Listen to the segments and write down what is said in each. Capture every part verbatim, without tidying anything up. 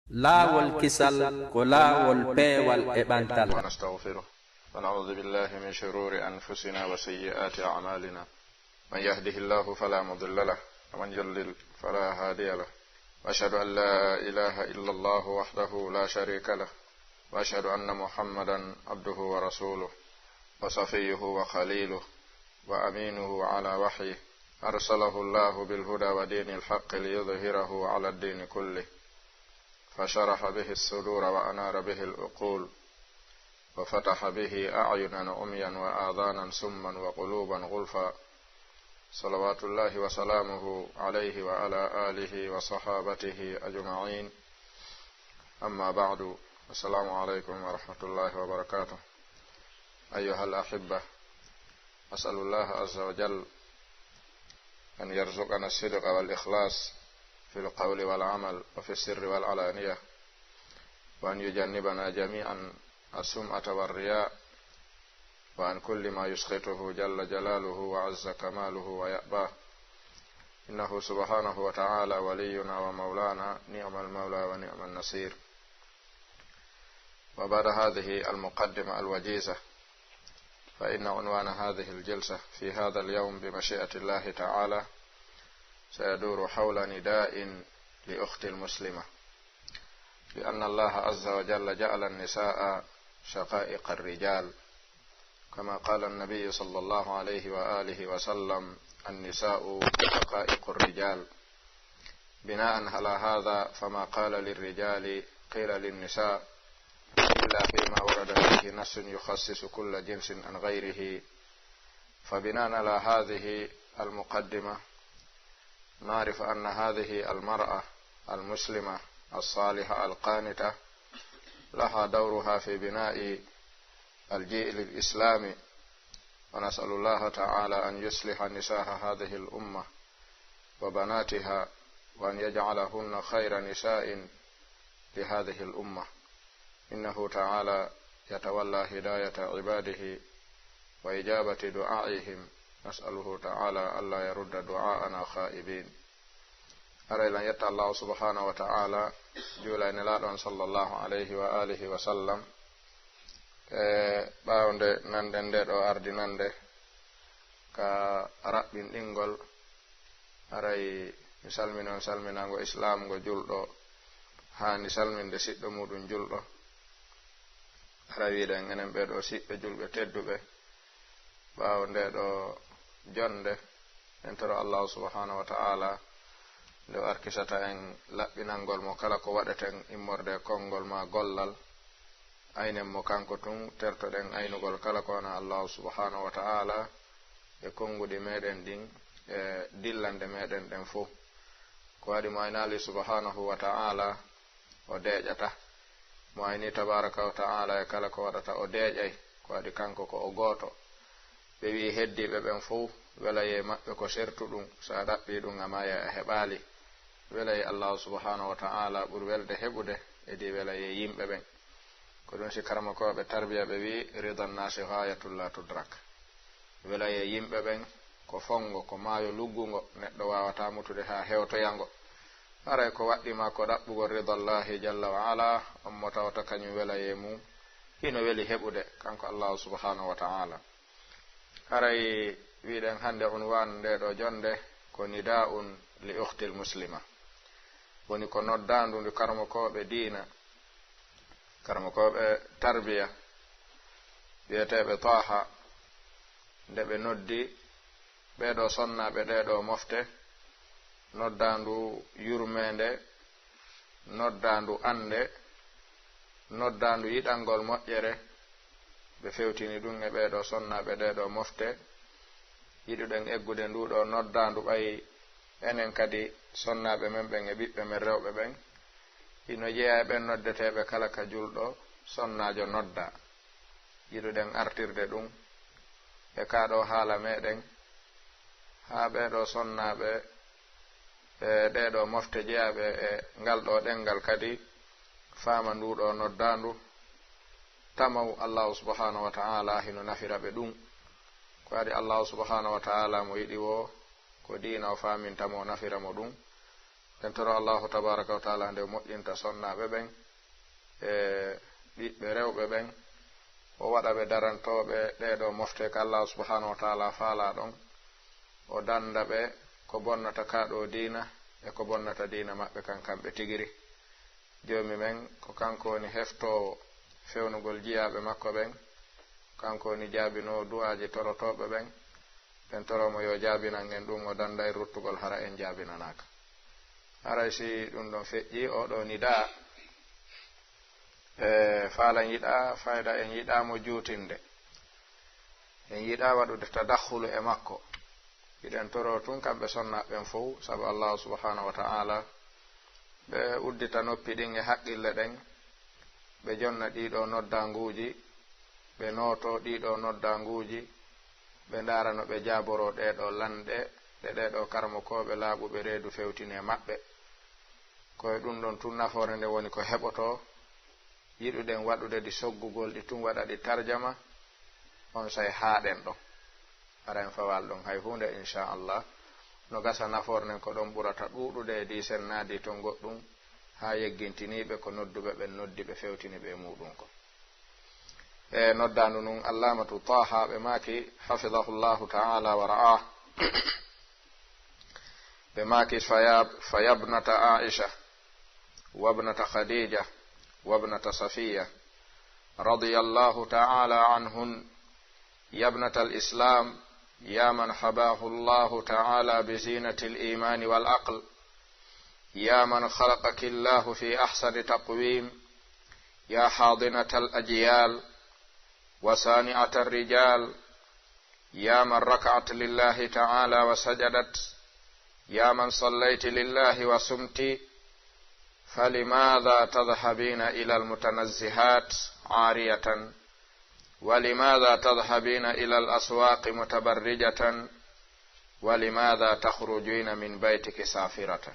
Laawol kisal ko laawol peewal e ɓantal. ونستغفره ونعوذ بالله من شرور أنفسنا وسيئات أعمالنا. من يهده الله فلا مضل له ومن يضلل فلا هادي له. وأشهد أن لا إله إلا الله وحده لا شريك له. وأشهد أن محمدا عبده ورسوله وصفيه وخليله وأمينه على وحيه. أرسله الله بالهدى ودين الحق ليظهره على الدين كله. فشرح به الصدور وأنار به العقول وفتح به أعينا عميا وآذانا صما وقلوبا غلفا. صلوات الله وسلامه عليه وعلى آله وصحابته أجمعين. أما بعد، السلام عليكم ورحمة الله وبركاته. أيها الأحبة، أسأل الله عز وجل أن يرزقنا الصدق والإخلاص في القول والعمل وفي السر والعلانية، وأن يجنبنا جميعا السمعة والرياء، وعن كل ما يسخطه جل جلاله وعز كماله ويأباه، إنه سبحانه وتعالى ولينا ومولانا، نعم المولى ونعم النصير. وبعد هذه المقدمة الوجيزة، فإن عنوان هذه الجلسة في هذا اليوم بمشيئة الله تعالى سيدور حول نداء لأخت المسلمة، لأن الله عز وجل جعل النساء شقائق الرجال، كما قال النبي صلى الله عليه وآله وسلم: النساء شقائق الرجال. بناء على هذا، فما قال للرجال قيل للنساء، إلا فيما ورد فيه نص يخصص كل جنس عن غيره. فبناء على هذه المقدمة، نعرف أن هذه المرأة المسلمة الصالحة القانتة لها دورها في بناء الجيل الإسلامي، ونسأل الله تعالى أن يصلح نساء هذه الأمة وبناتها، وأن يجعلهن خير نساء لهذه الأمة، إنه تعالى يتولى هداية عباده وإجابة دعائهم. نسأله تعالى ألا يرد دعاءنا خائبين. Aray lan yetta Allahu subhanahu wa ta'ala, juula e Nelaaɗo on sallallahu alayhi wa alihi wa sallam. E ɓaawo nde nanɗen nde ɗo ardinande ka raɓɓinɗingol, aray mi salmini on salminaango islaam ngo julɗo haani salminde siɗɗo muuɗum julɗo. Aray wiɗen enen ɓee ɗo siɓɓe julɓe tedduɓe, ɓaawo nde ɗo jonde, en toro Allahu subhanahu wa ta'ala nde o arkisata en laɓɓinangol mo kala ko waɗeten immorde e konngol ma gollal. Aynen mo kanko tun, tertoɗen aynugol kala ko wona Allahu subhanahu wa ta'ala e konnguɗi meɗen ɗin e dillande meɗen ɗen fow. Ko waɗi mo aynaali subhanahu wa ta'ala, o deeƴata. Mo ayni tabaraka wa ta'ala e kala ko waɗata, o deeƴay. Ko waɗi kanko ko o gooto. Ɓe wi'i heddiiɓe ɓen fow, welayee maɓɓe ko sertu ɗum, so a ɗaɓɓii ɗum a maayay a heɓaali. Welayee Allahu subhanahu wa ta'ala ɓuri welde heɓude e di welayee yimɓe ɓen. Ko ɗum si karamokooɓe tarbiya ɓe wi'i, rida nnasi ghaayatun la tudrak. Welayee yimɓe ɓen ko fonngo, ko maayo luggungo, neɗɗo waawataa mutude haa hewtoya ngo. Haray ko waɗɗi ma ko ɗaɓɓugol rida Allahi jalla wa ala, on mo tawata kañum welayee mum hino weli heɓude, kanko Allahu subhanahu wa ta'ala. Haray wiɗen hannde unwaan nde ɗo jonde ko nidaa'un li ukhtil muslima, woni ko noddaandu ndu karamokooɓe diina, karamokooɓe tarbiya, wi'eteeɓe Taaha, nde ɓe noddi ɓee ɗo sonnaaɓe ɗee ɗo mofte, noddaandu yurmeende, noddaandu annde, noddaandu yiɗangol moƴƴere. Ɓe fewtini ɗum e ɓee ɗo sonnaaɓe ɗee ɗo mofte. Yiɗuɗen eggude ndu ɗo noddaandu, ɓay enen kadi sonnaaɓe men ɓen e ɓiɓɓe men rewɓe ɓen, hino jeyaa e ɓen noddeteeɓe kala ka julɗo sonnaajo nodda. Yiɗuɗen artirde ɗum e kaa ɗo haala meɗen, haa ɓee ɗo sonnaaɓe e ɗee ɗo mofte jeyaaɓe e ngal ɗo ɗenngal kadi faama ndu ɗo noddaandu. Tamaw Allahu subhanahu wa ta'ala hino nafira ɓe ɗum. Ko waɗi Allahu subhanahu wa ta'ala mo yiɗi woo, ko diina o faaminta mo, o nafira mo ɗum. En toro Allahu tabaraka wa taala nde o moƴƴinta sonnaaɓe ɓen e ɓiɓɓe rewɓe ɓen, o waɗa ɓe darantooɓe ɗee ɗoo mofte ka Allahu subhanahu wa taala faalaa ɗon, o dannda ɓe ko bonnata kaa ɗoo diina e ko bonnata diina maɓɓe kan kamɓe tigiri. Joomi men, ko kanko woni heftoowo fewnugol jiyaaɓe makko ɓen, kanko woni jaabinoowo du'aaji torotooɓe ɓen. En toro mo yo jaabinan en ɗum, o dannda en ruttugol hara en jaabinanaaka. Haray si ɗum ɗon feƴƴi, oo ɗoo nidaa, e faala en yiɗaa, fayda en yiɗaa mo juutinde. En yiɗaa waɗude tadakhulu e makko. Hiɗen toro tun kamɓe sonnaaɓe ɓen fow, sabu Allahu subhanahu wa ta'ala, ɓe uddita noppi ɗin e haqqille ɗen, ɓe jonna ɗii ɗoo noddaanguuji, ɓe nootoo ɗii ɗoo noddaanguuji, ɓe ndaara no ɓe jaaboroo ɗee ɗoo lanɗe, ɗe ɗee ɗoo karamokooɓe laaɓuɓe reedu fewtini e maɓɓe. Ko e ɗum ɗon tun nafoore nde woni ko heɓotoo, yiɗuɗen waɗude ɗi soggugol ɗi tun waɗa ɗi tarjama, onsay haaɗen ɗon. Hara en fawaali ɗon hay huunde, inchallah. No gasa nafoore nden ko ɗon ɓurata ɗuuɗude e diisen naadi ton goɗɗum, haa yeggintiniiɓe ko nodduɓe ɓen noddi ɓe fewtini ɓe e muuɗum kon. E noddaandu ndun, Allamatu Taha ɓe maaki, hafidahullahu ta'ala wa ra'ah, ɓe maaki, fayab-, fayabnata Aisha, وابنة خديجة، وابنة صفية، رضي الله تعالى عنهن، يا ابنة الإسلام، يا من حباه الله تعالى بزينة الإيمان والعقل، يا من خلقك الله في أحسن تقويم، يا حاضنة الأجيال، وصانعة الرجال، يا من ركعت لله تعالى وسجدت، يا من صليت لله وصمت، فلماذا تذهبين إلى المتنزهات عارية؟ ولماذا تذهبين إلى الأسواق متبرجة؟ ولماذا تخرجين من بيتك سافرة؟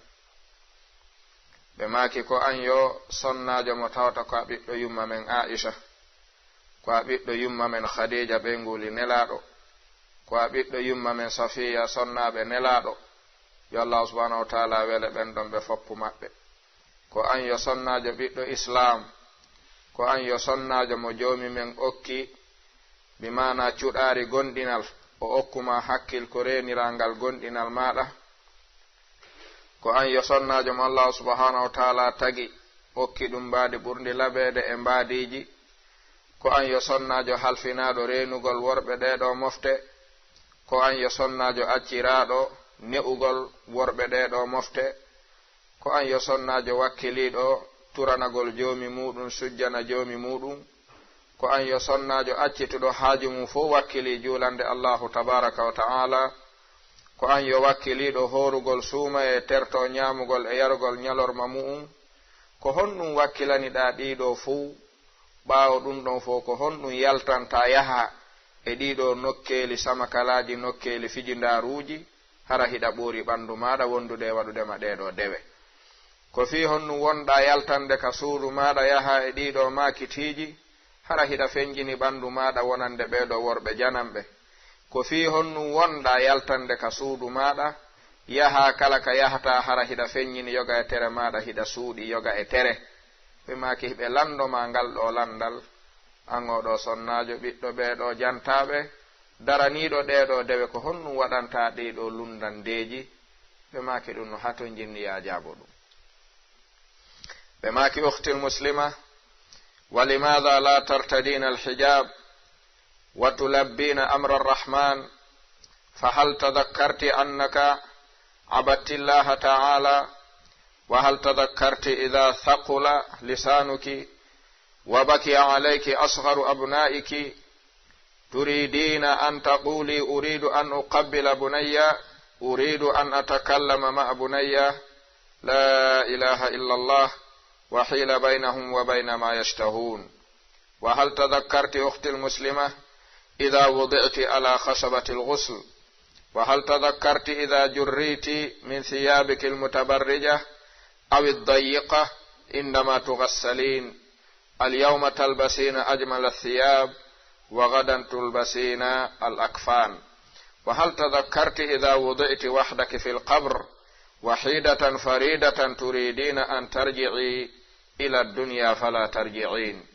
Ɓe maaki, ko an yo sonnaajo mo tawata ko a ɓiɗɗo yumma men Aisha, ko a ɓiɗɗo yumma men Khadija ɓeynguuli Nelaaɗo, ko a ɓiɗɗo yumma men Safiya sonnaaɓe Nelaaɗo, yo Allahu subhanahu wa ta'ala wele ɓen ɗon ɓe foppu maɓɓe. Ko an yo sonnaajo ɓiɗɗo Islaam, ko an yo sonnaajo mo Joomi men okki, bi maanaa cuɗaari gomɗinal, o okku ma hakkil ko reeniraangal gomɗinal maaɗa. Ko an yo sonnaajo mo Allahu subhanahu wa ta'ala tagi, okki ɗum mbaadi ɓurndi laɓeede e mbaadiiji. Ko an yo sonnaajo halfinaaɗo reenugol worɓe ɗee ɗoo mofte. Ko an yo sonnaajo acciraaɗo ne'ugol worɓe ɗee ɗoo mofte. Ko an yo sonnaajo wakkiliiɗo turanagol Joomi muuɗum, sujjana Joomi muuɗum. Ko an yo sonnaajo accituɗo haaju mum fow wakkilii juulande Allahu tabaraka wa ta'ala. Ko an yo wakkiliiɗo hoorugol suumayee, tertoo ñaamugol e yarugol ñalorma mu'um. Ko honɗum wakkilaniɗaa ɗii ɗoo fow? Ɓaawo ɗum ɗon fow, ko honɗum yaltantaa yahaa e ɗii ɗoo nokkeeli samakalaaji, nokkeeli fijindaaruuji, hara hiɗa ɓoori ɓanndu maaɗa wondude e waɗude ma ɗee ɗoo dewe? Ko fii honɗum wonɗaa yaltande ka suudu maaɗa yahaa e ɗii ɗoo maakitiiji, hara hiɗa fenjini ɓanndu maaɗa wonande ɓee ɗoo worɓe jananɓe? Ko fii honɗum wonɗaa yaltande ka suudu maaɗa yahaa kala ka yahataa, hara hiɗa fenjini yoga e tere maaɗa, hiɗa suuɗi yoga e tere? Ɓe maaki, hiɓe lanndo ma ngal ɗoo lanndal, an oo ɗoo sonnaajo, ɓiɗɗo ɓee ɗoo jantaaɓe, daraniiɗo ɗee ɗoo dewe, ko honɗum waɗantaa ɗii ɗoo lunndandeeji? Ɓe maaki, ɗum no hatonjinni, yaa jaabo ɗum. Ɓe maaki, أختي المسلمة، ولماذا لا ترتدين الحجاب وتلبين أمر الرحمن؟ فهل تذكرت أنك عبدت الله تعالى؟ وهل تذكرت إذا ثقل لسانك وبكي عليك أصغر أبنائك، تريدين أن تقولي: أريد أن أقبل بني، أريد أن أتكلم مع بني، لا إله إلا الله، وحيل بينهم وبين ما يشتهون؟ وهل تذكرت، أختي المسلمة، إذا وضعت على خشبة الغسل؟ وهل تذكرت إذا جريت من ثيابك المتبرجة أو الضيقة عندما تغسلين؟ اليوم تلبسين أجمل الثياب، وغدا تلبسين الأكفان. وهل تذكرت إذا وضعت وحدك في القبر وحيدة فريدة تريدين أن ترجعي إلى الدنيا فلا ترجعين.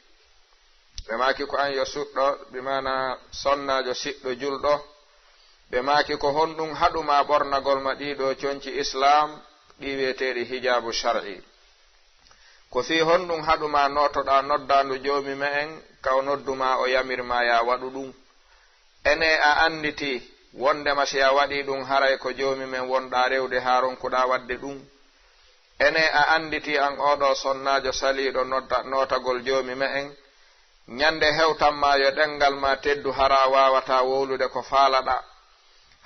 Ɓe maaki ko an yo suɗɗo, bi maana sonnaajo siɗɗo julɗo. Ɓe maaki ko honɗum haɗu ma ɓornagol ma ɗiɗo conci Islam, ɗi wi'eteeɗi hijaabu shar'i? Ko fii honɗum haɗu ma nootoɗaa noddaandu Joomi me'en, ka o noddu ma o yamir ma ya waɗu ɗum? Ene a annditi wonndema si a waɗii ɗum haray ko Joomi men wonɗaa rewde haa ronkuɗaa waɗde ɗum? Ene a annditi an oo ɗoo sonnaajo saliiɗo nodda-, nootagol Joomi me'en? Ñande hewtan ma yo ɗenngal ma teddu hara a waawataa wowlude ko faalaɗaa.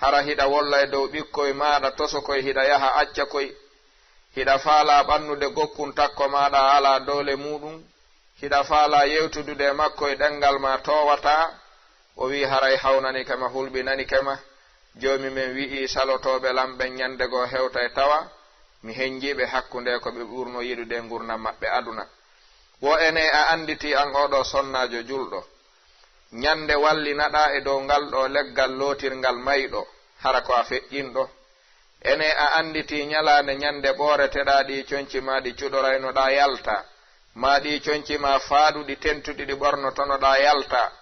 Hara hiɗa wolla e dow ɓikkoy maaɗa tosokoy hiɗa yaha acca koy. Hiɗa faalaa ɓannude gokkun takko maaɗa a alaa doole muuɗum. Hiɗa faalaa yewtudude e makko e ɗenngal ma toowataa. O wi'i haray hawnanike ma hulɓinanike ma. Joomi men wi'i salotooɓe lan ɓen ñande goo hewtay tawa mi henjii ɓe hakkunde ko ɓe ɓurnoo yiɗude e ngurndan maɓɓe aduna. Wo ene a annditi an oo ɗoo sonnaajo julɗo, ñande wallinaɗaa e dow ngal ɗoo leggal lootirngal mayɗo, hara ko a feƴƴinɗo? Ene a annditi ñalaande ñande ɓooreteɗaa ɗi conci maa ɗi cuɗoraynoɗaa yalta, maa ɗi conci maa faaɗuɗi tentuɗi ɗi ɓornotonoɗaa yalta?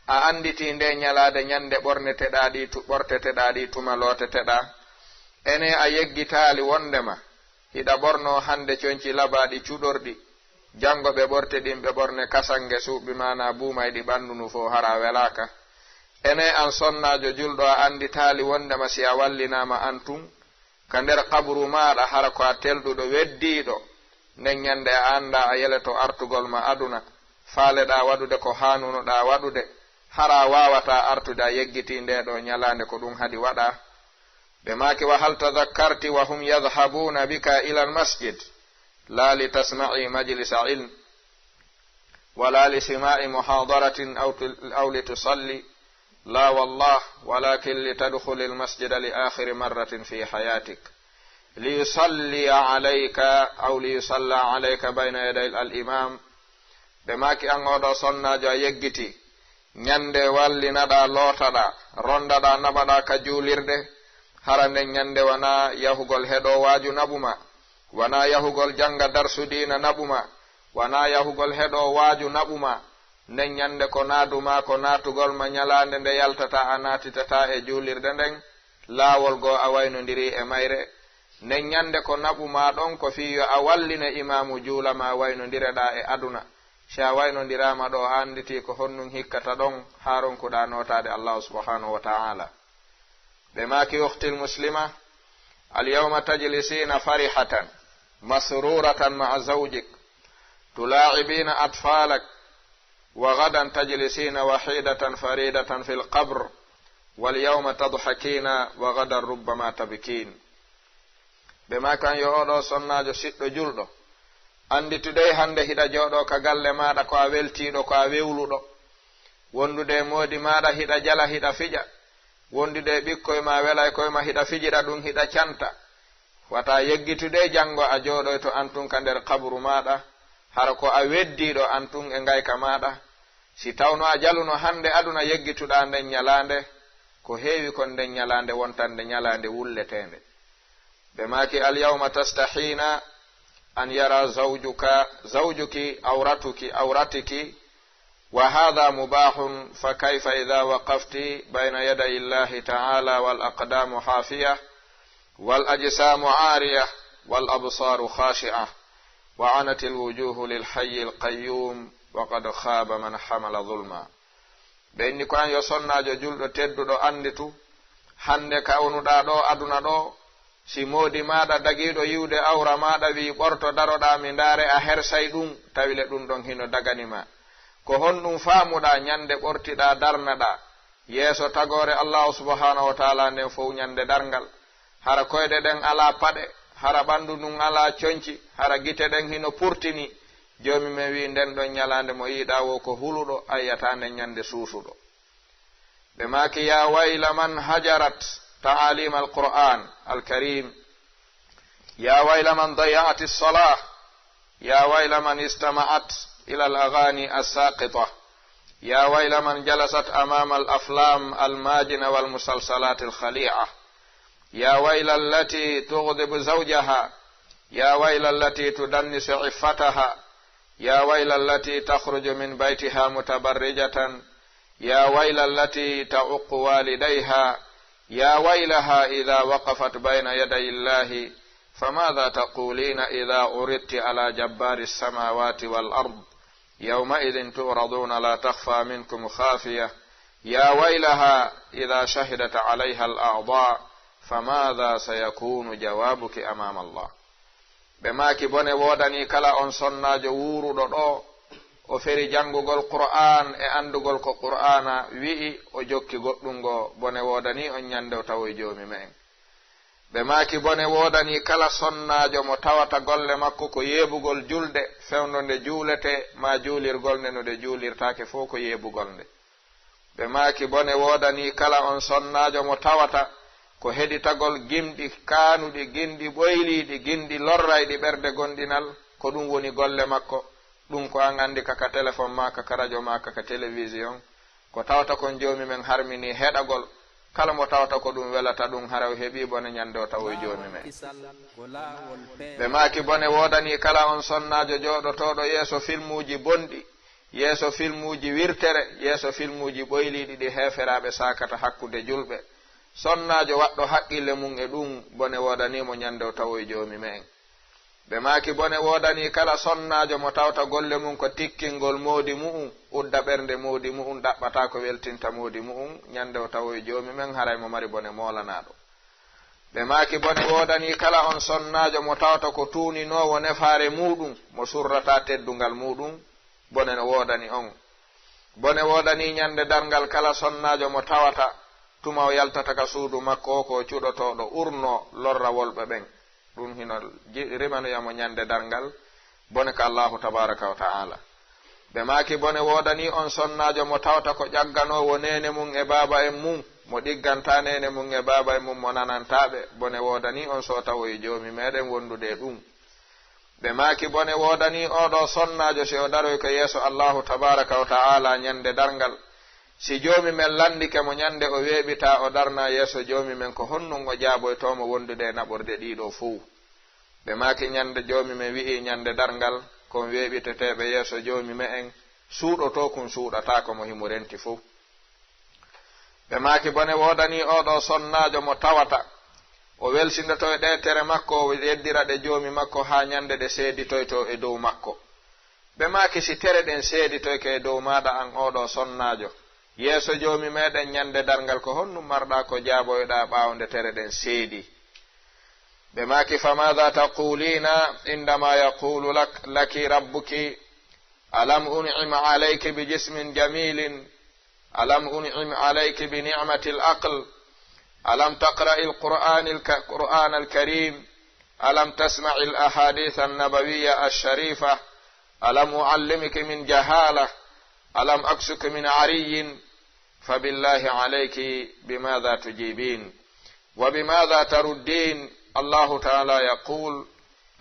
A annditi nde ñalaande ñande ɓorneteɗaa ɗi tu-, ɓorteteɗaa ɗi tuma looteteɗaa? Ene a yeggitaali wonndema hiɗa ɓornoo hande conci labaaɗi cuɗorɗi, janngo ɓe ɓorte ɗin ɓe ɓorne kasange suuɓi maanaa buumayɗi ɓanndu ndu fow hara a welaaka? Ene an sonnaajo julɗo a annditaali wonndema si a wallinaama an tun, ka nder qaburu maaɗa hara ko a telɗuɗo weddiiɗo, nden ñande a anndaa a yeleto artugol ma aduna, faaleɗaa waɗude ko haanunoɗaa waɗude, hara a waawataa artude a yeggitii ndee ɗoo ñalaande ko ɗum haɗi waɗaa? Ɓe maaki, وهل تذكرت وهم يذهبون بك إلى المسجد لا لتسمعي مجلس علم ولا لسماع محاضرة أو ت-، أو لتصلي، لا والله، ولكن لتدخل المسجد لآخر مرة في حياتك، ليصلي عليك أو ليصلى عليك بين يدي الإمام. Ɓe maaki, an oo ɗoo sonnaajo a yeggitii, ñande wallinaɗaa, lootaɗaa, rondaɗaa, naɓaɗaa ka juulirde, hara nden ñande wanaa yahugol heɗoo waaju naɓu ma, wanaa yahugol jannga darsu diina naɓu ma, wanaa yahugol heɗoo waaju naɓu ma. Nden ñande ko naadu maa ko naatugol ma ñalaande nde yaltataa a naatitataa e juulirde nden, laawol goo a waynondirii e mayre. Nden ñande ko naɓu maa ɗon ko fii yo a wallina imaamu juula ma waynondireɗaa e aduna. Si a waynondiraama ɗoo, a annditii ko honɗun hikkata ɗon haa ronkuɗaa nootaade Allaahu subhaanahu wa ta'aala. Ɓe maaki, أختي المسلمة، اليوم تجلسين فرحة مسرورة مع زوجك، تلاعبين أطفالك، وغدا تجلسين وحيدة فريدة في القبر، واليوم تضحكين وغدا ربما تبكين. Ɓe maaki, an yo oo ɗoo sonnaajo siɗɗo julɗo, annditude hande hiɗa jooɗoo ka galle maaɗa ko a weltiiɗo, ko a wewluɗo. Wondude e moodi maaɗa hiɗa jala, hiɗa fija. Wondude e ɓikkoy maa, welay koy maa, hiɗa fijira ɗum, hiɗa canta. Wata yeggitude janngo a jooɗoyto an tun ka nder qaburu maaɗa, hara ko a weddiiɗo an tun e ngayka maaɗa. Si tawno a jaluno hande aduna, yeggituɗaa nden ñalaande, ko heewi kon nden ñalaande wontande ñalaande wulleteende. Ɓe maaki, اليوم تستحين أن يرى زوجك، زوجك عورتك، عورتك، وهذا مباح، فكيف إذا وقفت بين يدي الله تعالى والأقدام حافية والأجسام عارية والأبصار خاشعة وعنت الوجوه للحي القيوم وقد خاب من حمل ظلما. Ɓe inni ko an yo sonnaajo julɗo tedduɗo annditu, hande ka onuɗaa ɗoo aduna ɗoo, si moodi maaɗa dagiiɗo yi'ude awra maaɗa wi'i, "Ɓorto daroɗaa mi ndaare," a hersay ɗum, tawi le ɗum ɗon hino dagani ma. Ko honɗum faamuɗaa ñande ɓortiɗaa darnaɗaa yeeso tagoore Allaahu subhaanahu wa ta'aalaa nden fow ñande darngal? Hara koyɗe ɗen alaa paɗe, hara ɓanndu ndun alaa conci, hara gite ɗen hino purtini. Joomi men wi'i, nden ɗon ñalaande mo yi'uɗaa woo ko huluɗo, a yi'ataa nden ñande suusuɗo. Ɓe maaki, يا ويل من هجرت تعاليم القرآن الكريم، يا ويل من ضيعت الصلاة، يا ويل من استمعت إلى الأغاني الساقطة، يا ويل من جلست أمام الأفلام الماجنة والمسلسلات الخليعة. يا ويل التي تغضب زوجها، يا ويل التي تدنس عفتها، يا ويل التي تخرج من بيتها متبرجة، يا ويل التي تعق والديها، يا ويلها إذا وقفت بين يدي الله، فماذا تقولين إذا عرضت على جبار السماوات والأرض؟ يومئذ تعرضون لا تخفى منكم خافية، يا ويلها إذا شهدت عليها الأعضاء، فماذا سيكون جوابك أمام الله؟ Ɓe maaki, bone woodanii kala on sonnaajo wuuruɗo ɗo o feri janngugol Qur'aan e anndugol ko Qur'aana wi'i, o jokki goɗɗum ngo, bone woodanii on ñannde o tawoy Joomi me'en. Ɓe maaki, bone woodanii kala sonnaajo mo tawata golle makko ko yeebugol julde fewndo nde juuletee, maa juulirgol nde no nde juulirtaake fow ko yeebugol nde. Ɓe maaki, bone woodanii kala on sonnaajo mo tawata ko heɗitagol gimɗi kaanuɗi, gimɗi ɓoyliiɗi, gimɗi lorrayɗi ɓernde gomɗinal, ko ɗum woni golle makko. Ɗum ko an anndi ka ka telefon maa, ka ka rajo maa, ka ka telewisiyoŋ, ko tawata kon Joomi men harminii heɗagol. Kala mo tawata ko ɗum welata ɗum, hara o heɓii bone ñannde o tawoy Joomi men. Ɓe maaki, bone woodanii kala on sonnaajo jooɗotooɗo yeeso filmuuji bonɗi, yeeso filmuuji wirtere, yeeso filmuuji ɓoyliiɗi ɗi heeferaaɓe saakata hakkunde julɓe. Sonnaajo waɗɗo haqqille mum e ɗum, bone woodanii mo ñannde o tawoy Joomi me'en. Ɓe maaki, bone woodanii kala sonnaajo mo tawta golle mum ko tikkingol moodi mu'um, udda ɓernde moodi mu'um, ɗaɓɓata ko weltinta moodi mu'um, ñannde o tawoy Joomi men, haray mo mari bone moolanaaɗo. Ɓe maaki, bone woodanii kala on sonnaajo mo tawta ko tuuninoowo nefaare muuɗum, mo surrataa teddungal muuɗum, bone no woodani on. Bone woodanii ñannde darngal kala sonnaajo mo tawata tuma o yaltata ka suudu makko o ko cuɗotooɗo urnoo lorra wolɓe ɓen. Ɗum hino ji-, rimanoya mo ñannde darngal bone ka Allaahu tabaaraka wa ta'aala. Ɓe maaki, bone woodanii on sonnaajo mo tawta ko ƴagganoowo neene mum e baaba en mum, mo ɗiggantaa neene mum e baaba en mum, mo nanantaa ɓe. Bone woodanii on so tawoyi Joomi meɗen wondude e ɗum. Ɓe maaki, bone woodanii oo ɗoo sonnaajo si o daroy ko yeeso Allaahu tabaaraka wa ta'aala ñannde darngal. Si Joomi men lanndike mo ñannde o weeɓitaa, o darna yeeso Joomi men, ko honɗum o jaaboytoo mo wondude e naɓorɗe ɗii ɗoo fow? Ɓe maaki, ñannde Joomi men wi'i ñannde darngal, kon weeɓiteteeɓe yeeso Joomi me'en, suuɗotoo kun suuɗataako mo himo renti fow. Ɓe maaki, bone woodanii oo ɗoo sonnaajo mo tawata o welsindoto e ɗee tere makko, o yeddira ɗe Joomi makko haa ñannde ɗe seeditoytoo e dow makko. Ɓe maaki, si tere ɗen seeditoyke e dow maaɗa, an oo ɗoo sonnaajo, yeeso Joomi meɗen ñannde darngal, ko honɗum marɗaa ko jaaboyoɗaa ɓaawo nde tere ɗen seedi? Ɓe maaki, فماذا تقولين عندما يقول لك، لك ربك، ألم أنعم عليك بجسم جميل؟ ألم أنعم عليك بنعمة العقل؟ ألم تقرأ القرآن الك-، القرآن الكريم؟ ألم تسمع الأحاديث النبوية الشريفة؟ ألم أعلمك من جهالة؟ ألم أكسك من عري؟ فبالله عليك، بماذا تجيبين؟ وبماذا تردين؟ الله تعالى يقول: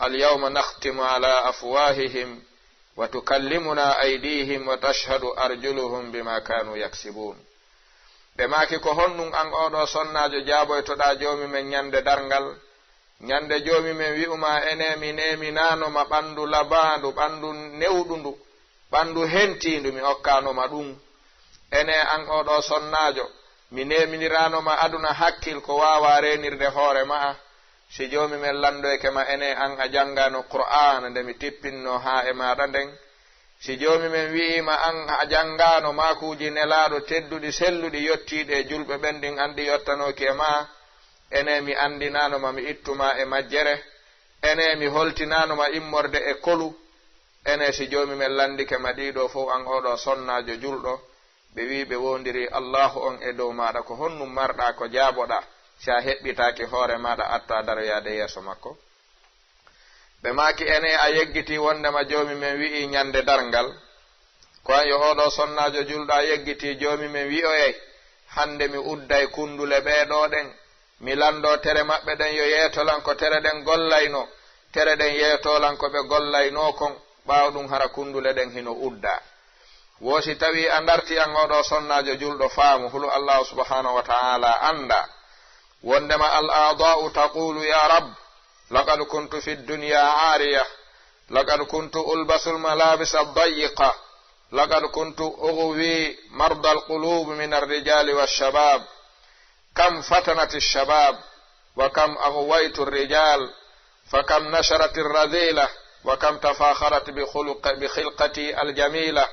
اليوم نختم على أفواههم وتكلمنا أيديهم وتشهد أرجلهم بما كانوا يكسبون. Ɓe maaki, ko honɗum an oo ɗoo sonnaajo jaaboytoɗaa Joomi men ñannde darngal? Ñannde Joomi men wi'u ma, ene mi neeminaano ma ɓanndu labaandu, ɓanndu newɗundu, ɓanndu hentiindu, mi okkaano ma ɗum. Ene an oo ɗoo sonnaajo, mi neeminiraano ma aduna hakkil ko waawaa reenirde hoore ma'a. Si Joomi men lanndoyke ma, ene an a janngaano Qur'aana nde mi tippinno haa e maaɗa nden. Si Joomi men wi'i ma an a janngaano maakuuji Nelaaɗo tedduɗi, selluɗi, yottiiɗi e julɓe ɓen, ɗin an ɗi yottanooki e ma'a, ene mi anndinaano ma, mi ittu ma e majjere, ene mi holtinaano ma immorde e kolu, ene si Joomi men lanndike ma ɗii ɗoo fow, an oo ɗoo sonnaajo julɗo, ɓe wi'i ɓe woondirii Allaahu on e dow maaɗa, ko honɗum marɗaa ko jaaboɗaa si a heɓɓitaaki hoore maaɗa attaa daroyaade yeeso makko? Ɓe maaki, ene a yeggitii wonndema Joomi men wi'ii ñannde darngal? Ko an yo oo ɗoo sonnaajo julɗo a yeggitii Joomi men wi'oyay, hannde mi udday kunndule ɓee ɗoo ɗen, mi lanndoo tere maɓɓe ɗen yo yeetoo lan ko tere ɗen gollaynoo, tere ɗen yeetoo lan ko ɓe gollaynoo kon, ɓaawo ɗum hara kunndule ɗen hino uddaa. Wo si tawii a ndartii an oo ɗoo sonnaajo julɗo faamu, hulu Allaahu subhaanahu wa ta'aalaa anndaa. Wondema al a'da'u taqulu: "Ya Rabb, laqad kuntu fi dunya 'ariya, laqad kuntu ulbasu al malabis ad dayyiqa, laqad kuntu ughwi marda al qulub min ar rijali wash shabab, kam fatanat ash shabab, wa kam aghwaytu ar rijal, fa kam nasharat ar radhila, wa kam tafakharat bi khuluq-, bi khilqati al jamila,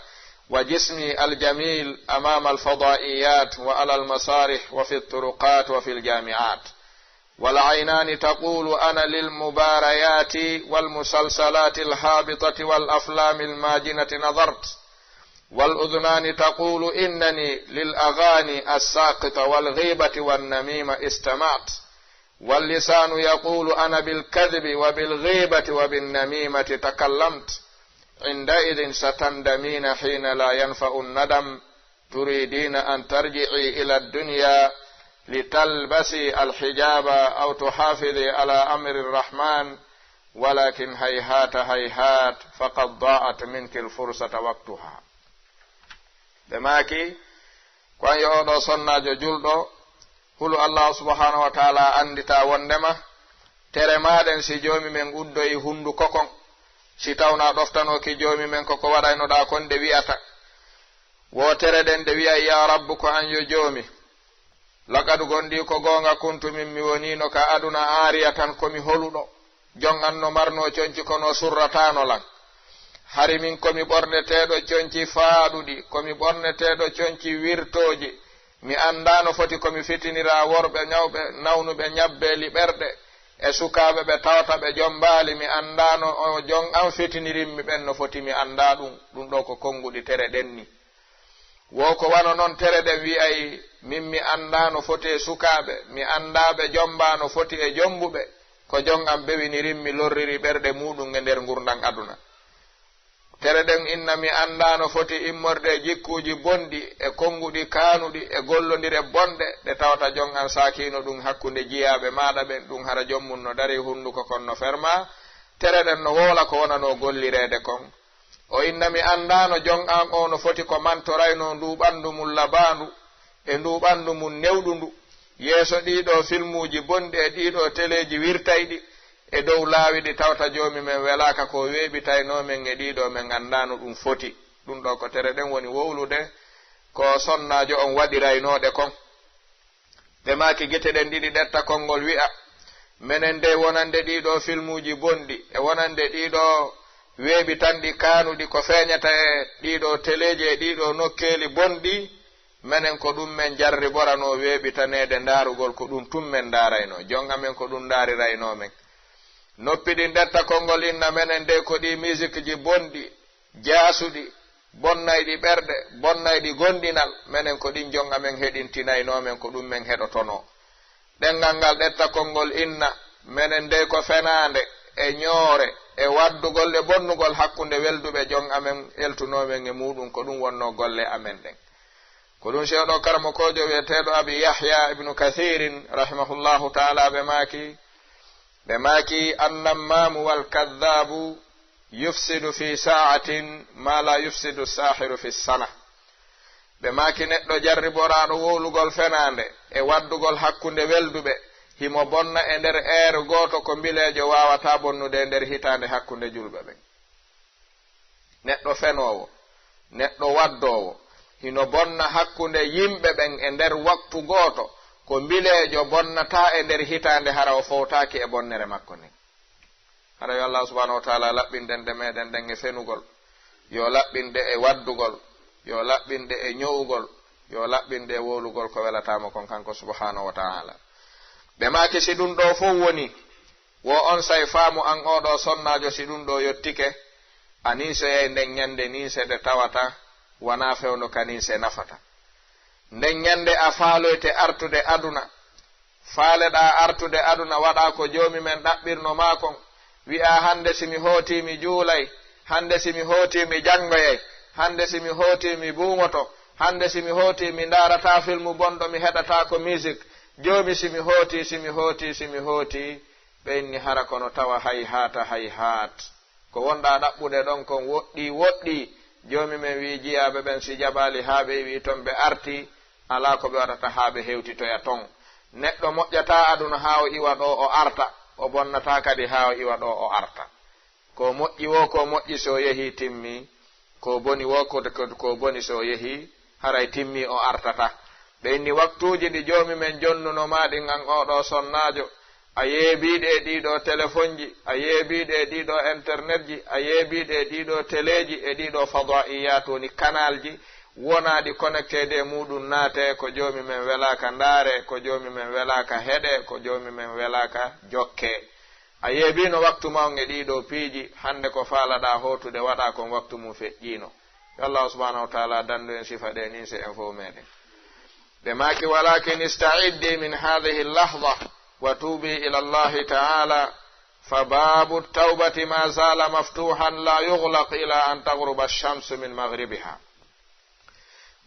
wa jismi al jamil amama al fadaiyat, wa ala al masarih, wa fi al turuqat, wa fi al jamiat." والعينان تقول: "أنا للمباريات والمسلسلات الهابطة والأفلام الماجنة نظرت." والأذنان تقول: "إنني للأغاني الساقطة والغيبة والنميمة استمعت." واللسان يقول: "أنا بالكذب وبالغيبة وبالنميمة تكلمت." عندئذ ستندمين حين لا ينفع الندم، تريدين أن ترجعي إلى الدنيا لتلبسي الحجاب أو تحافظي على أمر الرحمن، ولكن هيهات هيهات، فقد ضاعت منك الفرصة وقتها. Ɓe maaki, ko an yo oɗo sonnaajo julɗo, hulu Allahu subhanahu wa ta'ala anndita wondema tere maɗen si joomi men uddoyi hunduko kon, si tawna ɗoftanoki joomi men ko ko waɗaynoɗa kon ɗe wi'ata. Wo tere ɗen ɗe wi'ay: "Ya Rabbu, ko an yo joomi. Laqad, gonɗi ko goonga, kuntu, min mi wonino ka aduna aariya tan ko mi holuɗo. Jon an no marno conci kono surratano lan. Hari min ko mi ɓorneteɗo conci faaɗuɗi, ko mi ɓorneteɗo conci wirtooji. Mi annda no foti ko mi fitinira worɓe ñawɓe nawnuɓe ñabbe liɓerɗe e sukaaɓe ɓe tawata ɓe jombaali. Mi annda no o jon an fitinirimmi ɓen no foti mi annda ɗum." Ɗum ɗo ko konnguɗi tere ɗen ni. Wo ko wano non tere ɗen wi'ay, min mi annda no foti e sukaaɓe, mi annda ɓe jomba no foti e jombuɓe, ko jon an bewinirimmi lorriri ɓerɗe muɗum e nder ngurndan aduna. Tere ɗen inna mi annda no foti immorde e jikkuuji bonɗi e konnguɗi kaanuɗi e gollondire bonɗe ɗe tawata jon an saakino ɗum hakkunde jiyaaɓe maaɗa ɓen, ɗum hara jom mum no dari hunduko kon no ferma, tere ɗen no wowla ko wonano gollireede kon. O inna mi annda no jon an o no foti ko mantorayno ndu ɓandu mum labaandu e ndu ɓandu mum newɗundu. Yeeso ɗiɗo filmuuji bonɗi e ɗiɗo teleeji wirtayɗi e dow laawi ɗi tawta joomi men welaaka ko weeɓitayno men e ɗiɗo men annda no ɗum foti. Ɗum ɗo ko tere ɗen woni wowlude ko sonnaajo on waɗiraynoɗe kon. Ɓe maaki gite ɗen ɗiɗi ɗetta konngol wi'a, menen de wonande ɗiɗo filmuuji bonɗi e wonande ɗiɗo weeɓitanɗi kaanuɗi ko feeñata e ɗiɗo teleeji e ɗiɗo nokkeeli bonɗi, menen ko ɗum men jarriborano weeɓitaneede ndaarugol ko ɗum tun men ndaarayno, jon amen ko ɗum ndaarirayno men. Noppi ɗin ɗetta konngol inna menen de ko ɗi misikji bonɗi, jaasuɗi, bonnayɗi ɓerɗe, bonnayɗi gondinal, menen ko ɗin jon amen heɗintinayno men ko ɗum men heɗotono. Ɗenngal ngal ɗetta konngol inna, menen dey ko fenaande e ñoore e waddugol e bonnugol hakkunde welduɓe jon amen eltunoo men e muɗum, ko ɗum wonno golle amen ɗen. Ko ɗum sewɗo karamokoojo wi'eteeɗo Abi Yahya ibnu Kathirin rahimahullahu taala ɓe maaki, ɓe maaki: "Annammamu wal kadhabu yufsidu fi sa'atin ma la yufsidu sahiru fi sana." Ɓe maaki neɗɗo jarriboraaɗo wowlugol fenaande e waddugol hakkunde welduɓe, himo bonna e nder eere gooto ko mbileejo waawata bonnude e nder hitaande hakkunde julɓe ɓen. Neɗɗo fenoowo, neɗɗo waddoowo, hino bonna hakkunde yimɓe ɓen e nder waktu gooto ko mbileejo bonnata e nder hitaande hara o fowtaaki e bonnere makko nden. Hara yo Allah subhanahu wa taala laɓɓin ɗenɗe meɗen ɗen e fenugol, yo laɓɓin ɗe e waddugol, yo laɓɓin ɗe e ño'ugol, yo laɓɓin ɗe e wowlugol ko welatamo kon kanko subhanahu wa taala. Ɓe maaki si ɗum ɗo fow woni, wo on say faamu an oɗo sonnaajo si ɗum ɗo yottike, a ninsoyay nden ñande ninse ɗe tawata wona fewndo ka ninse nafata. Nden ñande a faaloyte artude aduna, faaleɗaa artude aduna waɗa ko Joomi men ɗaɓɓirno maa kon, wi'aa: "Hannde si mi hootii mi juulay, hannde si mi hootii mi janngoyay, hannde si mi hootii mi buuŋoto, hannde si mi hootii mi ndaarataa filmu bonɗo, mi heɗataako misik. Joomi, si mi hootii, si mi hootii, si mi hootii." Ɓe inni: "Hara kono tawa hayhaata hayhaat." Ko wonɗaa ɗaɓɓude ɗon kon woɗɗii, woɗɗii. Joomi men wi'i jiyaaɓe ɓen si jaɓaali haa ɓe iwii ton ɓe artii, alaa ko ɓe waɗata haa ɓe hewtitoya ton. Neɗɗo moƴƴataa aduna haa o iwa ɗo o arta, o bonnataa kadi haa o iwa ɗo o arta. Ko moƴƴi woo, ko moƴƴi so yehii timmii, ko boni woo, ko, ko, ko boni so yehii, haray timmii o artataa. Ɓe inni waktuuji ɗi Joomi men jonnuno maa ɗin an oo ɗoo sonnaajo, a yeebii ɗi e ɗii ɗoo telefonji, a yeebii ɗi e ɗii ɗoo internetji, a yeebii ɗi e ɗii ɗoo teleeji, e ɗii ɗoo fadaiyaat, woni kanaalji, wonaa ɗi connecté e muuɗum naatee, ko Joomi men welaaka ndaaree, ko Joomi men welaaka heɗee, ko Joomi men welaaka jokkee. A yeebiino waktu maa on e ɗii ɗoo piiji, hannde ko faalaɗaa hootude waɗaa kon waktu mum feƴƴiino. Yo Allaahu subhaanahu wa taala dandu en sifa ɗee nin se en fow meɗen. Ɓe maaki, "Walakin ista'iddi min hadhihi lahza wa tuubi ila Allahi taala, fa baabu tawbati ma zaala maftuhan la yughlaq ila an taghruba ash-shamsu min maghribiha.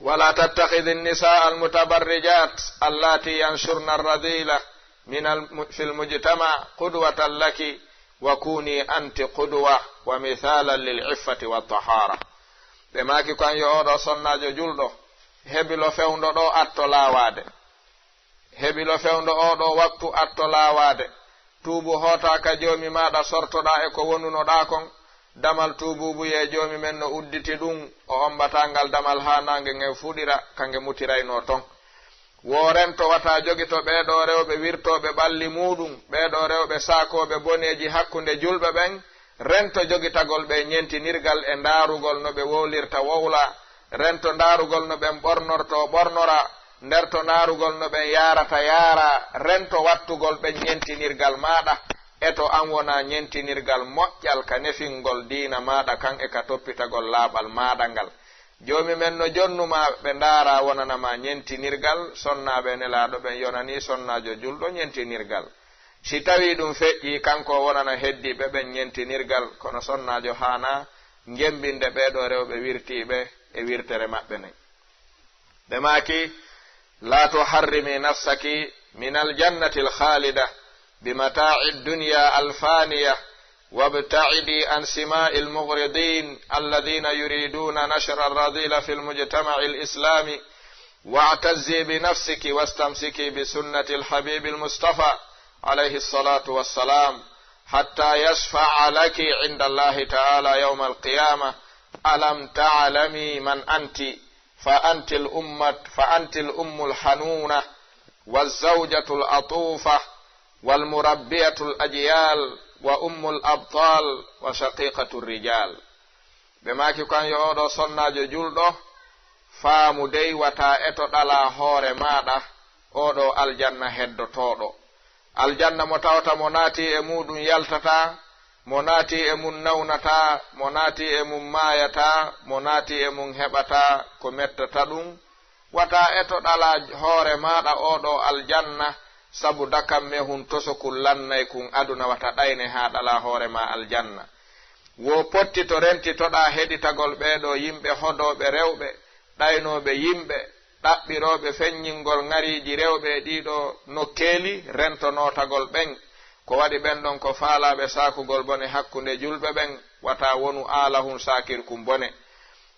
Wala tattakhidhi an-nisaa al-mutabarrijat allati yanshurna ar-radhila min al-, fi al-mujtama qudwatan laki, wa kuni anti qudwa wa mithalan lil iffati wa tahara." Ɓe maaki, ko an yo oo ɗoo sonnaajo julɗo, hebilo fewndo ɗoo atto laawaade. Hebilo fewndo oo ɗoo waktu atto laawaade. Tuubu, hootaa ka Joomi maaɗa, sortoɗaa e ko wonunoɗaa kon. Damal tuubuubuyee Joomi men no udditi ɗum, o ombataa ngal damal haa naange ngen fuɗira, ka nge mutiraynoo ton. Wo rento, wata jogito ɓee ɗoo rewɓe wirtooɓe ɓalli muuɗum, ɓee ɗoo rewɓe saakooɓe boneeji hakkunde julɓe ɓen, rento jogitagol ɓe ñentinirgal e ndaarugol no ɓe wowlirta wowla, rento ndaarugol no ɓen ɓornortoo ɓornora, nderto ndaarugol no ɓen yaarata yaara, rento wattugol ɓen ñentinirgal maaɗa, e to an wona ñentinirgal moƴƴal ka nefingol diina maaɗa kan e ka toppitagol laaɓal maaɗa ngal. Joomi men no jonnu ma ɓe ndaara wonana ma ñentinirgal, sonnaaɓe Nelaaɗo ɓen yonanii sonnaajo julɗo ñentinirgal. Si tawii ɗum feƴƴii, kanko o wonana heddiiɓe ɓen ñentinirgal, kono sonnaajo haanaa jemmbinde ɓee ɗoo rewɓe wirtiiɓe e wirtere maɓɓe nden. Ɓe maaki, "La tuharrimi nafsaki min aljannati alkhalida bi mata'i dunya alfaniya, wabta'idi an sima'i almughridin alladhina yuriduna nashra alradila fi almujtama'i alislami, wa'tazzi bi nafsiki wastamsiki bi sunnati alhabibi almustafa alayhi salatu wassalam, hatta yashfa'a laki inda Allahi ta'ala yawma alqiyama. Alam ta'lami man anti?" فأنت الأمة، فأنت الأم الحنونة، والزوجة العطوفة، والمربية الأجيال، وأم الأبطال، وشقيقة الرجال. Ɓe maaki, ko an yo oo ɗoo sonnaajo julɗo, faamu dey wata eto ɗalaa hoore maaɗa oo ɗoo aljanna heddotooɗo. Aljanna mo tawata mo naati e muuɗum yaltataa, mo naati e mum nawnataa, mo naati e mum maayataa, mo naati e mum heɓataa ko mettata ɗum. Wata eto ɗalaa hoore maaɗa oo ɗoo aljanna, sabu dakammehun tosokun lannaykun aduna, wata ɗayne haa ɗalaa hoore maa aljanna. Wo pottito rentitoɗaa heɗitagol ɓee ɗoo yimɓe hodooɓe rewɓe, ɗaynooɓe yimɓe, ɗaɓɓirooɓe feññingol ŋariiji rewɓe e ɗii ɗoo nokkeeli, rento nootagol ɓen. Ko waɗi ɓen ɗon ko faalaaɓe saakugol bone hakkunde julɓe ɓen, wata wonu aalahun saakirkun bone.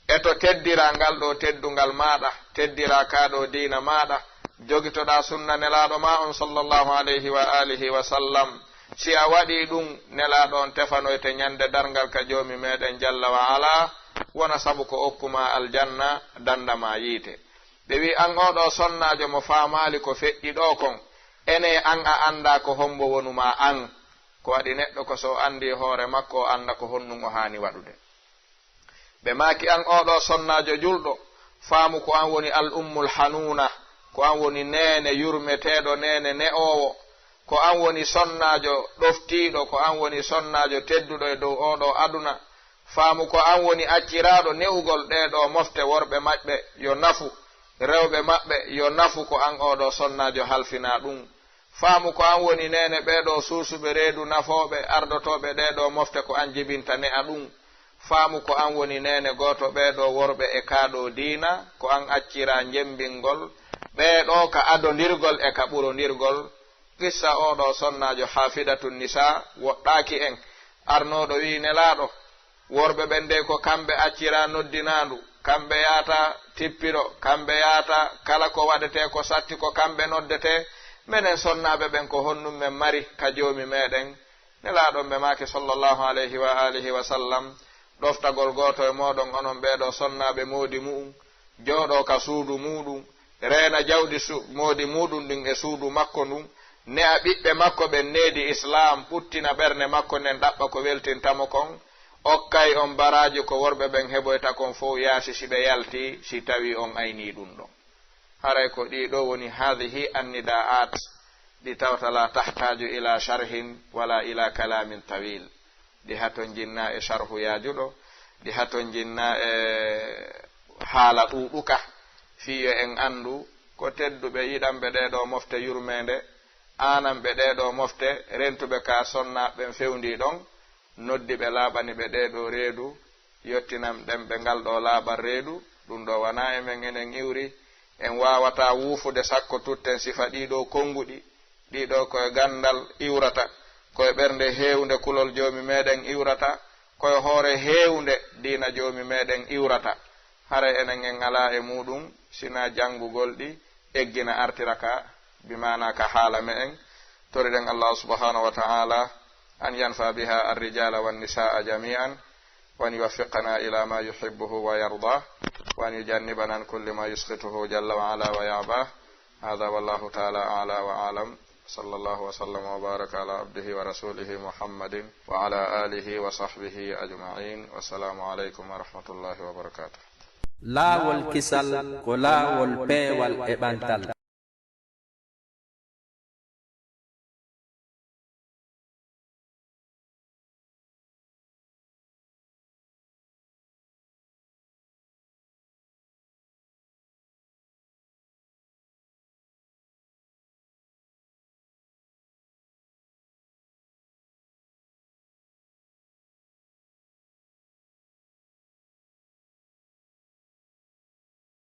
Eto teddiraa ngal ɗoo teddungal maaɗa, teddiraa kaa ɗoo diina maaɗa, jogitoɗaa sunna Nelaaɗo maa on, sallallahu alayhi wa alihi wa sallam. Si a waɗii ɗum, Nelaaɗo on tefanoyte ñande darngal ka Joomi meɗen Jalla wa Ala, wona sabu ko okku maa aljanna, danda maa yiite. Ɓe wi'i, an oo ɗoo sonnaajo mo faamaali ko feƴƴi ɗoo kon, enee an a anndaa ko hommbo wonu maa an? Ko waɗi neɗɗo ko so o anndii hoore makko, o annda ko honɗum o haani waɗude. Ɓe maaki, an oo ɗoo sonnaajo julɗo, faamu ko an woni al ummul hanuuna, ko an woni neene yurmeteeɗo, neene ne'oowo, ko an woni sonnaajo ɗoftiiɗo, ko an woni sonnaajo tedduɗo e dow oo ɗoo aduna. Faamu ko an woni acciraaɗo ne'ugol ɗee ɗoo mofte, worɓe maɓɓe yo nafu, rewɓe maɓɓe yo nafu, ko an oo ɗoo sonnaajo halfinaa ɗum. Faamu ko an woni neene ɓee ɗoo suusuɓe reedu nafooɓe, ardotooɓe ɗee ɗoo mofte, ko an jibinta ne'a ɗum. Faamu ko an woni neene gooto ɓee ɗoo worɓe e kaa ɗoo diina, ko an acciraa njemmbingol ɓee ɗoo ka adondirgol e ka ɓurondirgol. Qissa oo ɗoo sonnaajo Haafidatun Nisaa woɗɗaaki en. Arnooɗo wi'i, Nelaaɗo, worɓe ɓen dey ko kamɓe acciraa noddinaandu, kamɓe yaata tippiro, kamɓe yaata kala ko waɗetee ko satti ko kamɓe noddetee, Menen sonnaaɓe ɓen, ko honɗun men mari ka Joomi meɗen? Nelaaɗo on ɓe maaki, sallallahu alayhi wa alihi wa sallam, ɗoftagol gooto e mooɗon onon ɓee ɗoo sonnaaɓe moodi mu'un, jooɗoo ka suudu muuɗum, reena jawdi su-, moodi muuɗum ɗin e suudu makko ndun, ne'a ɓiɓɓe makko ɓen needi Islaam, ɓuttina ɓernde makko nden, ɗaɓɓa ko weltinta mo kon, okkay on baraaji ko worɓe ɓen heɓoyta kon fow yaasi si ɓe yaltii, si tawii on aynii ɗun ɗon. Haray ko ɗii ɗoo woni haadihi annidaa'aat, ɗi tawata laa tahtaaju ilaa sharhin walaa ilaa kalaamin tawiil. Ɗi hatonjinnaa e sharhu yaajuɗo, ɗi hatonjinnaa e haala ɗuuɗuka, fii yo en anndu ko tedduɓe yiɗanɓe ɗee ɗoo mofte yurmeende, aananɓe ɗee ɗoo mofte, rentuɓe ka sonnaaɓe ɓen fewndii ɗon, noddi ɓe, laaɓani ɓe ɗee ɗoo reedu, yottinan ɗen ɓe ngal ɗoo laaɓal reedu. Ɗun ɗoo wanaa e men enen iwri, en waawataa wuufude sakko tutten sifa ɗii ɗoo konnguɗi. Ɗii ɗoo ko e ganndal iwrata, ko e ɓernde heewnde kulol Joomi meɗen iwrata, ko e hoore heewnde diina Joomi meɗen iwrata. Haray enen en alaa e muuɗum sinaa janngugol ɗi, eggina artira ka, bi maanaa ka haala me'en. Toriɗen Allaahu subhaanahu wa ta'aalaa an yanfa biha arrijaala wannisaa'a jamii'an, وأن يوفقنا إلى ما يحبه ويرضاه، وأن يجنبنا عن كل ما يسخطه جل وعلا ويأباه. هذا والله تعالى أعلى وأعلم. صلى الله وسلم وبارك على عبده ورسوله محمد وعلى آله وصحبه أجمعين. والسلام عليكم ورحمة الله وبركاته. Laawol kisal ko laawol peewal e ɓantal.